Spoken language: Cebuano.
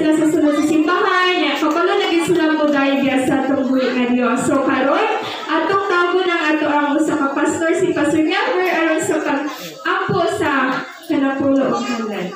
sila sa sulod sa simbahan, ya, kabalo na gid sila mo dahil diya sa atong buhi nga Dios. So karon, atong tawgon ang ato ang usa ka pastor, si Pastor Never, aron sa pag-ampo sa kanang pulo og halad.